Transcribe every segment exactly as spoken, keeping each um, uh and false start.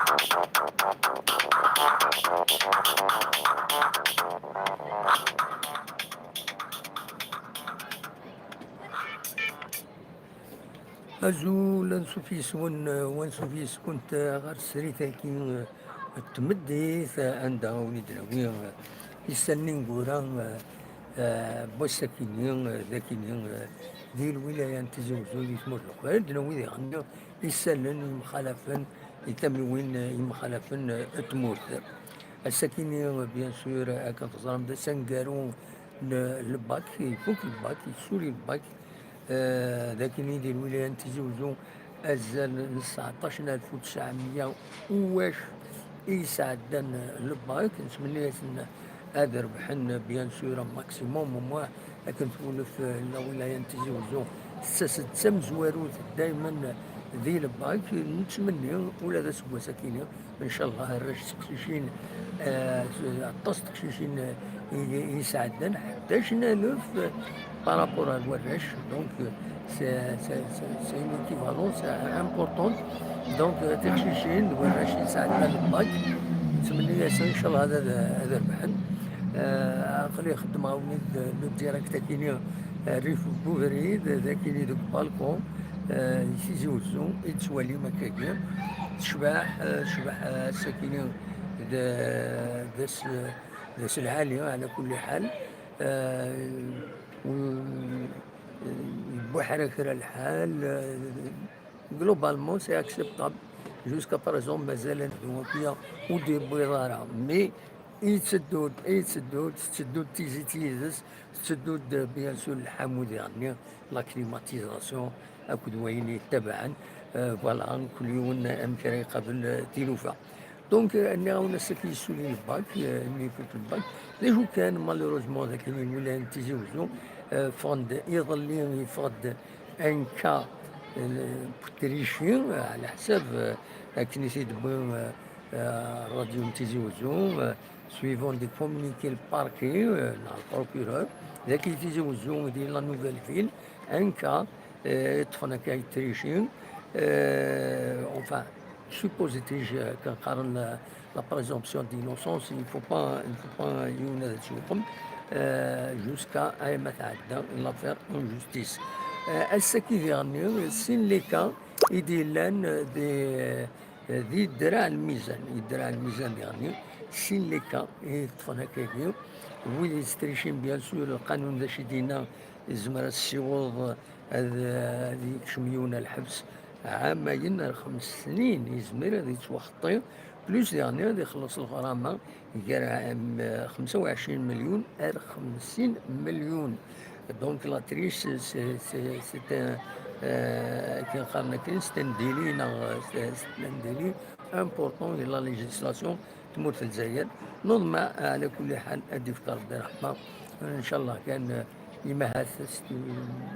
Azul, ansuf yes-wen, wansuf yes-kent ɣer tesrit-agi n tmeddit, anda ur d-nawi isali n wura, eh, n wass-akini, eh, d akini, eh, di lwilaya n Tizi Uzzu, di tmurt n Leqbayel, d-nawi diɣen isallen yemxalafen, i tamiwin yemxalafen n tmurt. Ass-akini, bien sûr, akken teẓram, d ass aneggaru n lbak, ifuk lbak, yessuli lbak. Eh, d akini di lwilaya n Tizi Uzzu, azal n tseɛṭac alef u tesɛemya uwac i yesɛeddan lbak. Nettmenni-asen ad rebḥen, bien sûr, maximum, au moins, akken twulef, eh, la wilaya n Tizi Uzzu tettas-d d tamezwarut daymen di lbak. Nettmenni ula d aseggas akini, ncallah, arrac s teqcicin, eh, aṭas n teqcicin, eh, i, i yesɛeddan, ḥdac alef, eh, par rapport ar warrac. Donc, eh, c'est, c'est, c'est, c'est une équivalence, eh, importante. Donc, eh, tiqcicin d warrac i yesɛeddan lbak, nettmenni-asen ncallah ad, ad, ad rebḥen. Eh, aql-i xeddmeɣ-awen-id le direct akini, eh, rrif n ubrid, d akini deg balcon, eh, Tizi Uzzu, i tettwalim akkagi. Tecbeḥ, eh, tecbeḥ, eh, ass-akini d, d ass, d ass lɛali, ɛla kulli ḥal. Eh, u-, yebbuḥra kra lḥal, eh, globalement, c'est acceptable. Jusqu'à présent, mazal ad neddu akya, ur d-yewwiḍ ara. Mais yetteddu-d, yetteddu-d, tetteddu-d tizit yid-s, tetteddu-d, bien sûr, lḥamu diɣenni, la climatisation, akked wayen yettabaɛen. Euh, voilà, kul yiwen amek ara iqabel, euh, tilufa. Donc, euh, nniɣ-awen ass-agi yessuli lbak, euh, imi ifut lbak. D acu kan, malheureusement, dagi di lwilaya n Tizi Uzzu, euh, ffɣen-d iḍelli, yeffeɣ-d un cas, euh, n trichi, euh, ɛla ḥsab, euh, akken i t-id-tewwi, euh, euh, rradyu n Tizi Uzzu, euh, suivant des communiqués n lparquet, euh, neɣ le procureur, dagi Tizi Uzzu, di la Nouvelle Ville, un cas, euh, yeṭṭfen akka trichi, euh, enfin, supposé triche, euh, akken qqaren la, la présomption d'innocence, il faut pas, il faut pas yiwen ad t-yuqem, euh, jusqu'à ayen ma tɛedda l'affaire en justice. Euh, ass-agi diɣenni, sin les cas i d-yellan, euh, des, euh, di ddreɛ n lmizan, di ddreɛ n lmizan diɣenni, sin les cas i yeṭṭfen akkagi, wid yestricin, bien sûr, lqanun d acu i d-yenna, yezmer ad ssiweḍ ad, ad yekcem yiwen ar lḥebs ɛamayen ar xems snin, yezmer ad yettwaxeṭṭi, plus diɣenni ad ixelleṣ lɣrama gar, em, xemsa u ɛecrin melyun ar xemsin melyun. Donc la triche, c'est, c'est, c'est, c'est un, euh, akken qqaren akken, c'est un délit, neɣ, c'est, c'est un délit important di la législation tmurt n Lezzayer. Neḍmeɛ, ɛla kulli ḥal, ad d-yefk Rebbi ṛṛeḥma. Ncallah kan, eh, imahat s-,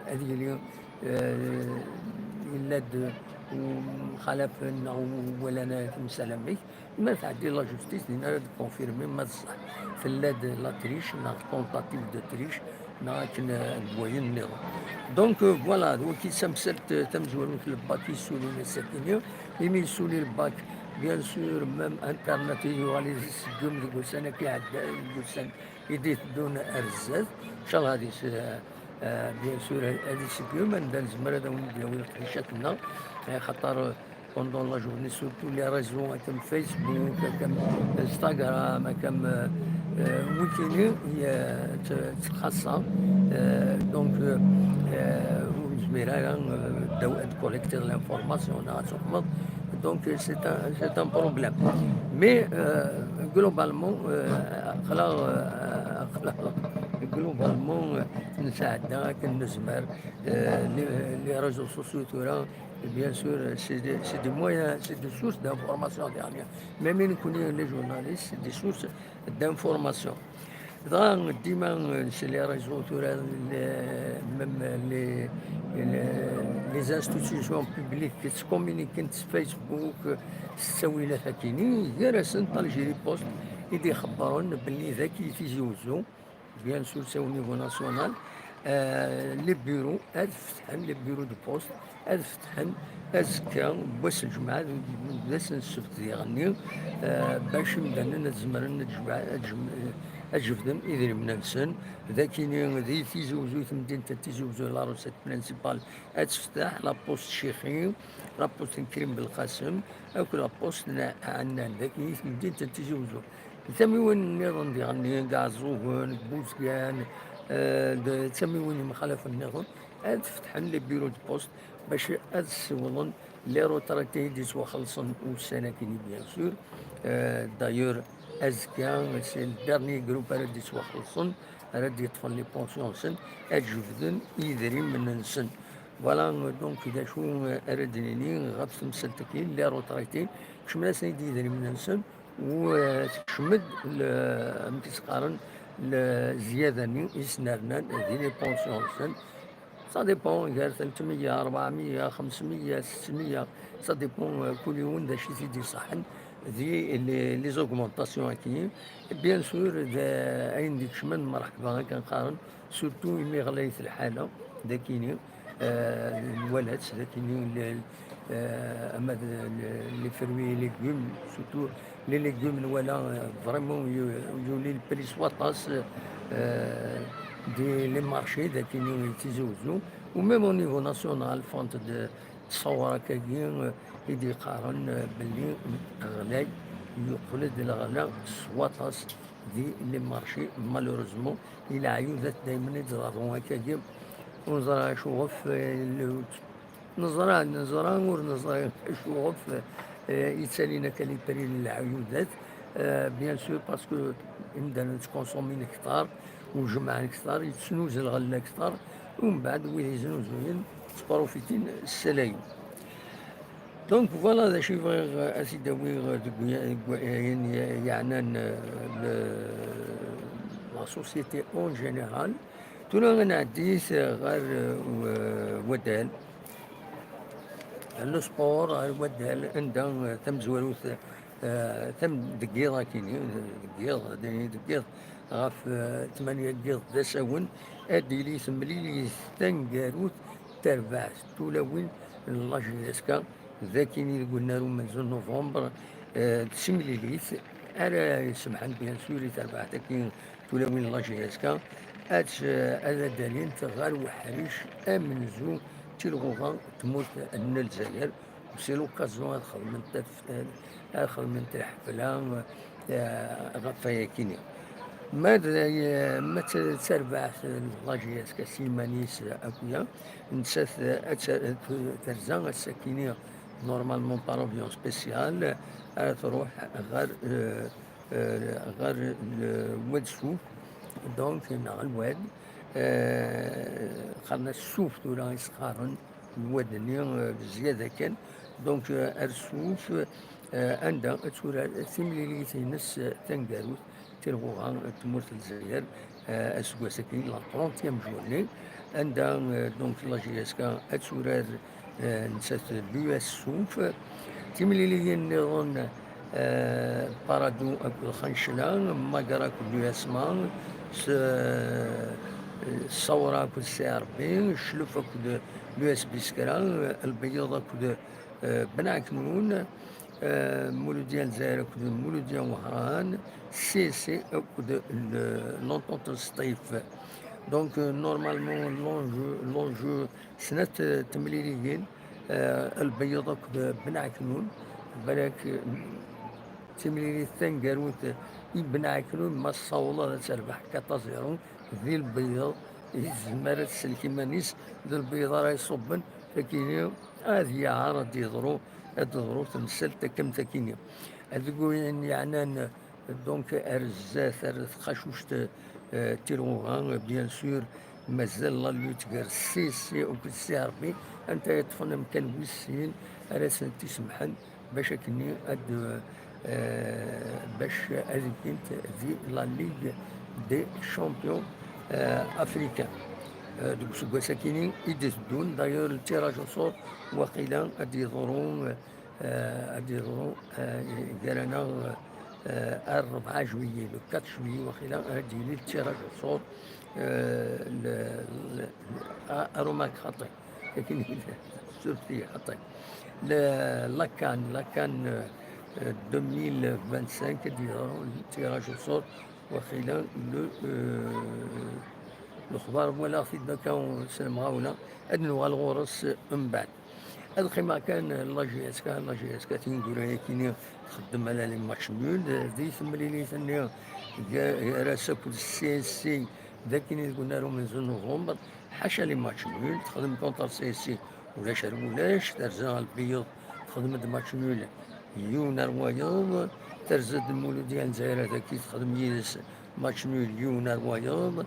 ad yili, eh, yella-d umxalafen neɣ walan timsal am wi. Ma tɛeddi la justice, din ara d-confirmer ma d ṣṣeḥ tella-d la triche neɣ tentative de triche neɣ akken, eh, d wayen nniḍen. Donc, euh, voilà, d wagi d tamsalt, eh, tamezwarut n lbak yessulin ass-agi-nni. Imi yessuli lbak, bien sûr, même Internet yuɣal iseggem deg ussan-agi iɛeddan, deg ussan i d-iteddun ar zdat. Ncallah ad is-, eh, eh, bien sûr, ad iseggem, anda nezmer ad awen-d-nawi leqdicat-nneɣ, eh, xaṭer, eh, pendant la journée, surtout les réseaux, akken Facebook, akken Instagram, akken, eh, eh, wikini, eh, t-, ttxaṣṣa. Eh, donc, eh, eh, ur nezmir ara, eh, daw ad collecter l'information, neɣ ad tuqmeḍ. Donc, eh, c'est un, c'est un problème. Mais, eh, globalement, eh, aql-aɣ, eh, aql-aɣ, globalement, eh, nesɛedda akken nezmer, eh, les, les réseaux sociaux tura, bien sûr, c'est des, c'est des moyens, c'est des sources d'information dernière. Même nekkni, les journalistes, c'est des sources d'information. Dɣa dima, euh, c'est les réseaux tura, les, même les, les, les institutions publiques ttcommuniquent s Facebook, euh, s ttawilat akini, gar-asent Algérie Post i d-ixebbren belli dagi Tizi Uzzu, bien sûr, c'est au niveau national. Eh, les bureaux ad fetḥen, les bureaux de poste ad fetḥen azekka, wass n lǧemɛa d, d ass n ssebt diɣenni, eh, bac imdanen ad zemren ad jemɛ-, ad jem-, eh, ad jebden idrimen-nsen. D akini di Tizi Uzzu, i temdint n Tizi Uzzu, la recette principale ad tefteḥ, la poste Cixi, la poste n Krim Belqasem, akk la poste n Ɛennan. D akini i temdint n Tizi Uzzu. Tamiwin nniḍen diɣen, d Iɛeẓẓugen, d Buzgan, eh, d tamiwin yemxalafen nniḍen, ad fetḥen les bureaux de poste bac ad ssiwḍen les retraités i d-yettwaxellṣen ussan-agi, bien sûr. Eh, d'ailleurs, azekka, c'est le dernier groupe ara d-yettwaxellṣen, ara d-yeṭṭfen les pensions-nsen, ad jebden idrimen-nsen. Voilà, donc, d acu ara d-nini ɣef temsalt-agi, les retraités, kecmen-asen-id idrimen-nsen, u, eh, tekcem-d le-, amek i s-qqaren, le-, zzyada-nni i s-nernan di les pensions-nsen. Ça dépend, gar telt meyya, rebɛemeyya, xemsemeyya, settemeyya, ça dépend, eh, kul yiwen d acu i t-id-iṣaḥen di les, les augmentations-agi. Bien sûr, d ayen d-ikecmen, mreḥba akken qqaren, surtout imi ɣlayet lḥala, d akini, eh, nwala-tt, d akini, le-, eh, ama d le-, les fruits et légumes, surtout les légumes, nwala, eh, vraiment yu-, yuli le prix s waṭas, eh, di les marchés, d akini, i Tizi Uzzu, ou même au niveau national, fant-d ttṣawar akkagi, eh, i d-yeqqaren, eh, belli ɣlay, yeqqel-d leɣla s waṭas di les marchés, malheureusement, i leɛyudat daymen i d-ḍerrun akkagi. Ur neẓri acuɣef, eh, le-, neẓra, neẓra, ur neẓri acuɣef, eh, i ttalin akka les prix n leɛyudat. Eh, bien sûr, parce que imdanen ttkonsumin ktar, u jemɛen ktar, yettnuz lɣella ktar, u mbeɛd wid yeznuzuyen ttprofitin ssalayen. Donc voilà d acu i bɣiɣ, eh, ad t-id-awiɣ, eh, deg uya-, deg wayen ye-, yeɛnan, eh, le-, la société en général. Tura ad nɛeddi, eh, ɣer, eh, w-, waddal. Le sport ɣer waddal, anda, eh, tamezwarut, eh, tam-, deg yiḍ akini, deg yiḍ, deg yiḍ ɣef, eh, tmanya n yiḍ d asawen, ad d-tili temlilit taneggarut, terbeɛt tulawin n la J S K, d akini deg unnar umenzu n novembre, eh, d timlilit ara isemḥen, bien sûr, i terbeɛt-agi tulawin n la J S K, ad, ad addalint ɣer uḥric amenzu n tilɣuɣa n tmurt n Lezzayer. C'est l'occasion ad xedment taf-, ad xedment lḥefla, eh, ɣef wayakini. Ma d, ma d tarbaɛt n la J S K s yiman-is akk-ya, nettat ad ter-, terza ass-akini normalement par avion spécial, ara truḥ ɣer, eh, eh, ɣer le Wad Suf, donc, neɣ Lwad, eh, qqaren-as Suf tura i s-qqaren, Lwad-nni, eh, zzyada kan. Donc, eh, ar Suf, eh, anda ad turar timlilit-ines, eh, taneggarut, tilɣuɣa n tmurt n Lezzayer, eh, aseggas-agi, la trentième journée, anda, eh, donc, la J S K ad turar, eh, nettat d l'U S Suf. Timliliyin nniḍen, eh, Paradou akked Xancla, Magra akked l'U S Ma, s-, eh, Ṣawra akked C R B, Ccluf akked l'U S Biskra, eh, Lbeyyeḍ akked, eh, Ben Ɛeknun, eh, Muludya Lezzayer akked Muludya Wehran, C S C akked le-, l'Entente n Sṭif. Donc, euh, normalement, l'enjeu, l'enjeu, snat, euh, temliliyin, euh, Lbeyyeḍ akked Ben Ɛeknun, balak, euh, timlilit taneggarut i Ben Ɛeknun, ma tessawḍeḍ ad terbeḥ quatre zéro di Lbeyyeḍ, yezmer ad tsellek iman-is d Lbeyyeḍ ara iṣubben, akini ad yaɛer ad yeḍru, ad teḍru temsalt takkamt akini. Deg wayen yeɛnan, donc, ar zdat, ar tqacuct, euh, tilɣuɣa, bien sûr, mazal la lutte gar C S C akked C R B, anta yeṭṭfen amkan wis sin ara sen-t-isemḥen bac akkenni ad, euh, bac ad ggint di la Ligue des Champions, euh, africains. Euh, deg useggas akini i d-iteddun, d'ailleurs, le tirage au sort waqila ad yeḍru, euh, euh, ad yeḍru, euh, gar-aneɣ, ar rebɛa juillet, le quatre juillet waqila, ara d-yili le tirage au sort, euh, le, le, a-, arumak xaṭi. Akken i, surti xaṭi. Le, la CAN, la CAN, euh, deux mille vingt-cinq, ad d-yeḍru le tirage au sort, waqila le, euh, lexbar walaɣ-t-id akka s lemɣawla, ad nuɣal ɣur-s mbeɛd. Ad qqimeɣ kan la J S K, la J S K tineggura-yakini txeddem ala les matchs nuls, di temlilit-nni gar-as akked C S C, d akken i deg unaru umenzu n novembre, ḥaca les matchs nuls, texdem contre C S C, ulac ar ulac, terza Lbeyyeḍ, texdem-d match nul, yiwen ar wayeḍ, terza-d Muludya n Lezzayer, ad aki texdem yid-s match nul, yiwen ar wayeḍ,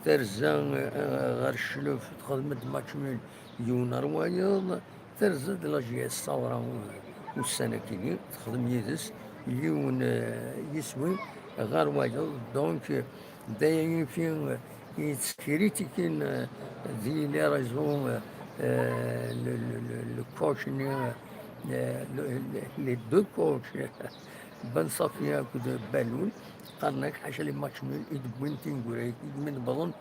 terza, eh, ɣer Cclef, texdem-d match nul, yiwen ar wayeḍ, terza-d la J S Saɣra, eh, ussan-akini, texdem yid-s yiwen, eh, yiswi ɣer wayeḍ. Donc, eh, d aya yifi, eh, yettkritikin, eh, di les réseaux, eh, eh, le, le, le, le coach-nni, eh, le, le, les deux coachs, Ben Safi akked Balul, qqaren-ak ḥaca les matchs nuls i d-wwin tineggura-agi, mi d-wwḍen,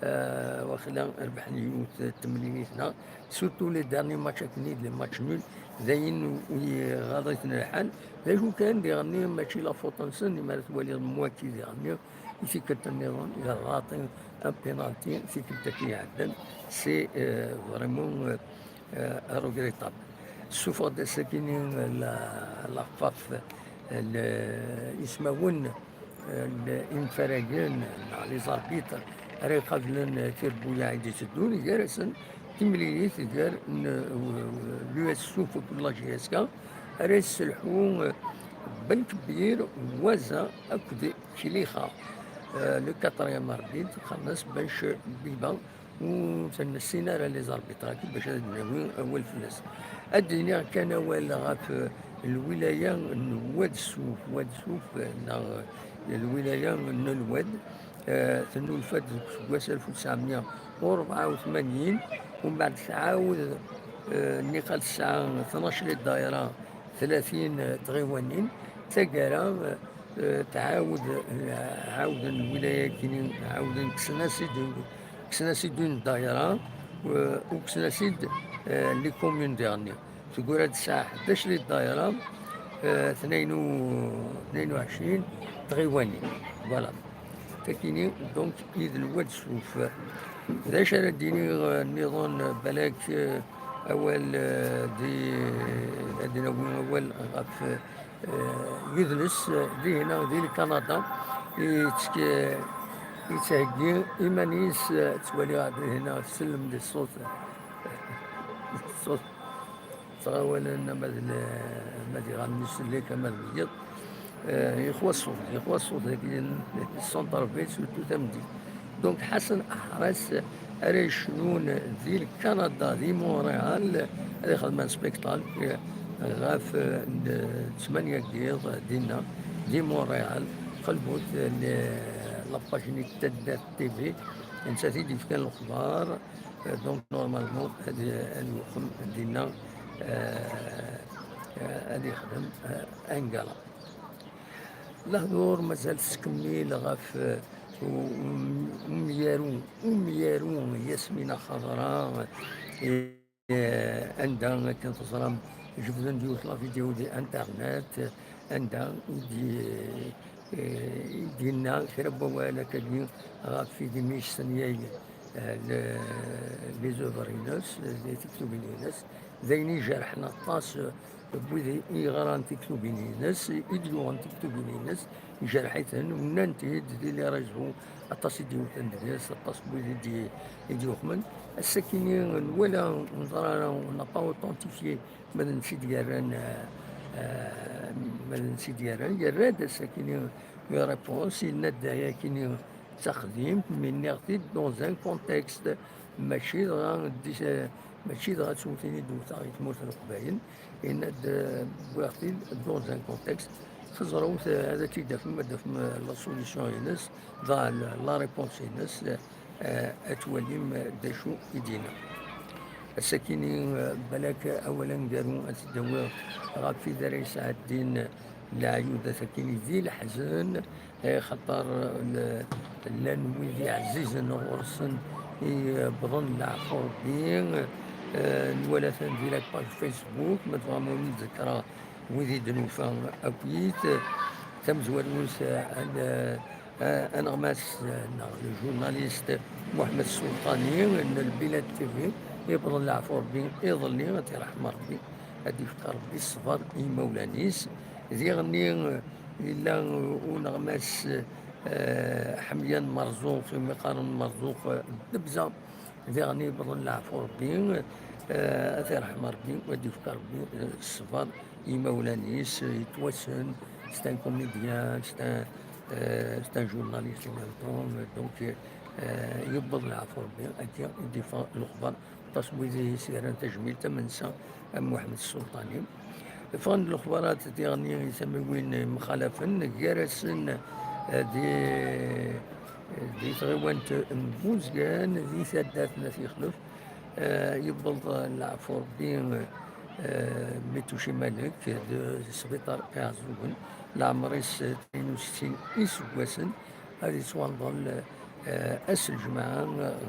eh, waqila rebḥen yiwet n temlilit neɣ, surtout les derniers matchs akken i d les matchs nuls, d ayen ur iɣaḍ-iten lḥal. D acu kan, diɣenni mačči la faute-nsen, imi ara twaliḍ Mwaki diɣenni, i tikkelt nniḍen, yerra un penalty, tikkelt-agi iɛeddan, c'est, euh, vraiment, euh, euh, regrettable. Ssufeɣ-d ass-akini la, la FAF, l-, ismawen, euh, l-, imfaragen, neɣ les arbitres, ara iqablen tirebbuyaɛ i d-iteddun, gar-asen timlilit gar n, euh, l'U S S U F akked la J S K, ara yesselḥu, euh, Ben Kbir, Waza akked Klixa. Euh, le quatrième arbitre, qqaren-as Bench Biba, ur t-nessin ara les arbitres-agi bac ad d-nawi awal fell-as. Ad d-iniɣ kan awal ɣef, euh, lwilaya n Wad Suf, Wad Suf, euh, neɣ, euh, lwilaya n Lwad, euh, tennulfa-d deg useggas alef u tesɛemya u rebɛa u tmanyin, umbeɛd tɛawed, euh, nniqal tesɛa tnac les daïra, tlatin tɣiwanin, taggara, euh, tɛawed, euh, ɛawden lwilaya-agi-nni, ɛawden kksen-as-id, kksen-as-id une daïra, euh, u kksen-as-id, euh, les communes diɣenni. Teggura tesɛa ḥdac les daïra, euh, tnayen u, tnayen u ɛecrin tɣiwanin. Voilà. Takini, donc, i d Lwad Suf. D acu ara d-iniɣ, euh, nniḍen, euh, balak, euh, awal, euh, di, ad d-nawi awal ɣef, euh, yidles, euh, dihina, di Lkanada, yettek-, yettheggi iman-is, euh, ttwaliɣ dihina, tsellem di ṣṣut, ṣṣut. Ttɣawalen ama d le-, ama d iɣallen-is llik, ama d wiyiḍ. Eh, ixwa ṣṣut, ixwa ṣṣut dagi n centre-ville, surtout tameddit. Donc, Ḥasan Aḥras ara yecnun di Lkanada, di Montréal, ad ixdem un spectacle, eh, ɣef, eh, n-, ttmanya n yiḍ dinna, di Montréal. Qelbut, eh, le-, la page-nni n Taddart T V, nettat i d-yefkan lexbar. Euh, donc, normalement, ad, ad yuxem dinna, euh, euh, ad yexdem, euh, un gala. Lehdur mazal tettkemmil ɣef, euh, u-, um-, umyaru, umyaru Yasmina Xadra, euh, anda akken teẓram jebden-d yiwet la vidéo di internet, anda i d-, eh, i d-yenna kra n wawal akkagi ɣef idmi yestenyayen, eh, le-, les œuvres-ines, les tiktubin-ines, d ayen ijerḥen aṭas, eh, n wid i yeɣran tiktubin-ines, i d-yuɣen tiktubin-ines, ijerḥ-iten, u nnan-t-id di les réseaux, aṭas i d-yewten deg-s, aṭas n wid i d-, i d-yuxmen. Ass-akini nwala, neẓra, on n'a pas authentifié ma d netta i d-yerran, eh, eh, ma d netta i d-yerran, yerra-d ass-akini une réponse, yenna-d ayakini d taxdimt, mi nniɣ-t-id dans un contexte, mačči dɣa di-, mačči dɣa d tewtin i d-wteɣ i tmurt n Leqbayel, yenna-d, eh, wwiɣ-t-id dans un contexte, teẓrut, eh, ad tt-id-tafem, ad tafem, eh, la solution-ines, dɣa la, la réponse-ines, eh, eh, ad twalim, eh, d acu i d-yenna. Ass-akini, eh, balak awal aneggaru ad t-id-awiɣ ɣef wid ara yesɛeddin, eh, leɛyudat akkin i di leḥzen, eh, xaṭer l-, llan wid iɛzizen ɣur-sen i wwḍen leɛfu Ṛebbi, eh, nwala-ten di la page Facebook, ma tebɣam ur wen-d-ḍekkreɣ wid i d-nufa akkit, tamezwarut, eh, an-, eh, aneɣmas, eh, neɣ le journaliste Mohamed Soultani n Lbilad T V, iwweḍ leɛfu Ṛebbi iḍelli, ad t-iṛḥem Ṛebbi, ad d-yefk Ṛebbi ṣṣber i yimawlan-is. Diɣenni, eh, yella uneɣmas, eh, Ḥemyan Merzuq, imi qqaren Merzuq, eh, Debza. Diɣenni iwweḍ leɛfu Ṛebbi, eh, ad t-iṛḥem Ṛebbi, ad d-yefk Ṛebbi, eh, ṣṣber i yimawlan-is, eh, yettwassen, c'est un comédien, c'est un, euh, c'est un journaliste en même temps, euh, donc, euh, yewweḍ leɛfu Ṛebbi, akka i d-yeffeɣ lexbar. Aṭas n wid i s-yerran tajmilt am netta, am Muḥemmed Ssulṭani. Ffɣen-d lexbarat diɣenni i tamiwin mxalafen, gar-asen, eh, di, di tɣiwant n Buzgan, di taddart n At Yexlef, eh, yewweḍ leɛfu Ṛebbi, eh, Mituci Malek, di sbiṭar Iɛeẓẓugen, leɛmer-is tnin u settin iseggasen, ad yettwanḍel, eh, ass n lǧemɛa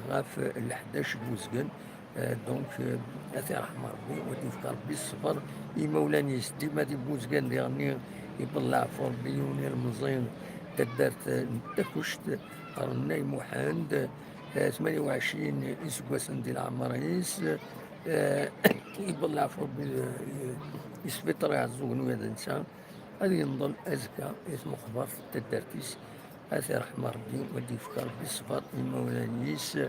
ɣef leḥdac d uzgen. Eh, donc, eh, ad t-iṛḥem Ṛebbi, u ad yefk Ṛebbi ṣṣber i yimawlan-is. Dima di Buzgan diɣenni iwweḍ leɛfu Ṛebbi yiwen ilemẓi n taddart n Takkuct, qqaren Nay Muḥend, eh, tmanya u ɛecrin iseggasen di leɛmer-is, eh, iwweḍ leɛfu Ṛebbi, eh, i sbiṭar Iɛeẓẓugen, ula d netta ad yenḍel azekka i tmeqbert n taddart-is. Ad t-iṛḥem Ṛebbi, u ad d-yefk Ṛebbi ṣṣber i yimawlan-is.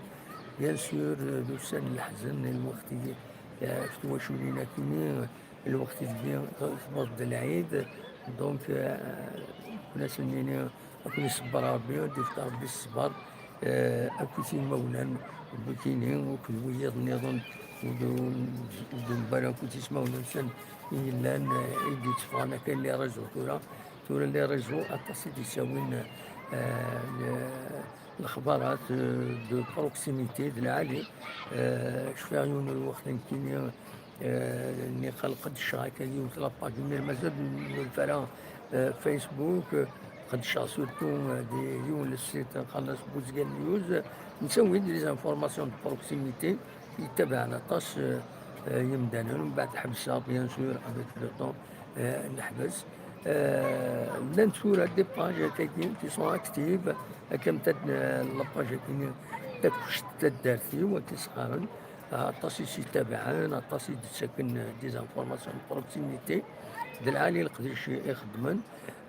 Bien sûr, d ussan n leḥzen, lweqt i, eh, ɣef twaculin akkenni, lweqt i tewweḍ-d lɛid. Donc, eh, ur asen-nini, ad ken-iṣebber Ṛebbi, ad d-yefk Ṛebbi ṣṣber, eh, akkit imawlan n wikini, akked wiyiḍ nniḍen, u d-, u d-, u d-, akkit ismawen-nsen i yellan, eh, i d-yetteffɣen akka les réseaux tura. Tura les réseaux aṭas i d-yettawin, eh, le-, lexbarat, eh, de proximité, d lɛali. Eh, cfiɣ yiwen n lweqt nekkini, eh, niqal qeddceɣ akka yiwet la page, mais mazal ur nulef ara, eh, Facebook, eh, qeddceɣ surtout, eh, di yiwen le site, qqaren-as Buzgan News, nettawi-d les informations de proximité, yettabaɛen aṭas, eh, eh, yemdanen, mbeɛd ḥebseɣ, bien sûr, avec le temps, eh, neḥbes. Eh, llant tura des pages akkagi qui sont actives, akka am tad-, eh, la page-agi, Takkuct taddart-iw, akka i s-qqaren, aṭas i s-yettabaɛen, aṭas i d-ttaken, eh, des informations de proximité, d lɛali leqdic i xeddmen.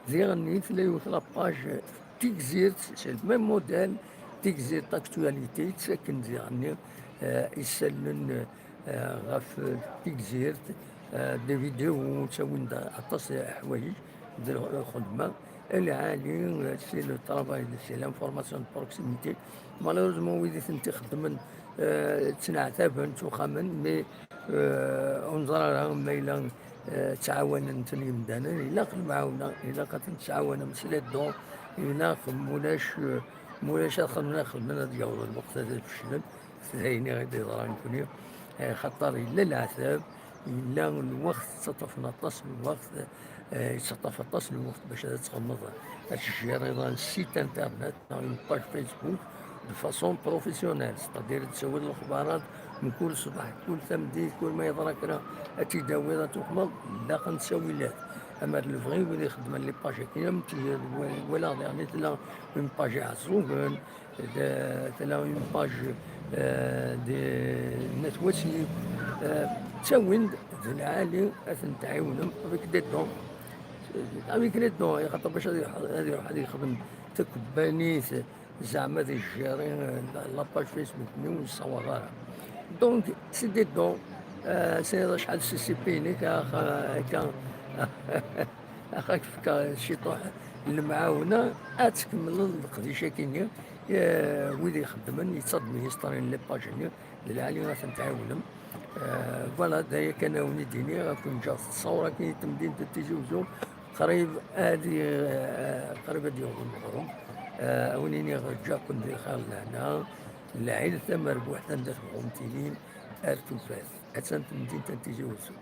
Diɣenni tella yiwet la page Tigzirt, c'est le même modèle, Tigzirt actualité, yettaken diɣenni, eh, isallen, eh, ɣef Tigzirt, eh, des vidéos, ttawin-d aṭas n ḥwayeǧ d lxedma. Lɛali, eh, c'est le travail, c'est l'information de proximité. Malheureusement, wid i tent-ixeddmen, eh, ttneɛtaben, ttuxamen, mais, eh, ur neẓri ara ma yella, eh, ttɛawanen-ten yemdanen. Ilaq lemɛawna, ilaq ad ten-ttɛawanem s les dons, ilaq, mulac, eh, mulac ad xedmen, ad xedmen, ad yaweḍ lweqt ad feclen. D ayen i ɣ-d-yeḍran nekkni, eh, xaṭer yella leɛtab, yella lweqt, ttaṭṭafen aṭas n lweqt, eh, yettaṭṭaf aṭas n lweqt bac ad txedmeḍ, ad tejjireḍ un site internet neɣ une page Facebook de façon professionnelle, c'est-à-dire ad tessawaleḍ lexbarat mkul ṣṣbeḥ, kul tameddit, kul ma yeḍra kra, ad t-id-tawiḍ, ad tuqmeḍ, ilaq ad nettawilat. Ama d lebɣi wid ixeddmen les pages-agi, am t-, walaɣ diɣen tella une page Iɛeẓẓugen, d-, tella une page, euh, de Netwasif, euh, ttawin-d d lɛali ad ten-tɛiwnem avec des dons. Avec les dons, xaṭer bac ad iruḥ, ad iruḥ ad yexdem takebbanit, zeɛma ad ijjiri, euh, la, la page Facebook-nni ur nessawaḍ ara. Donc, c'est des dons. Euh, c'est acḥal C C P-inek, ah, ah, akka. Ax, ad k-fkeɣ ciṭuḥ n lemɛawna, ad tkemmleḍ leqdic-agi-nni, eh, wid ixeddmen, yettadministrin les pages-nni, d lɛali ad ten-tɛiwnem. Eh, voilà, d aya kan ad wen-id-iniɣ, ad ken-ǧǧeɣ s ttṣawra-agi n temdint n Tizi Uzzu, qrib ad i-, eh, qrib ad yaweḍ weɣrum. Eh, ad wen-iniɣ ǧǧiɣ-ken di lxir d lehna, lɛid tamerbuḥt anda tebɣum tilim, ar tufat. Attan temdint n Tizi Uzzu.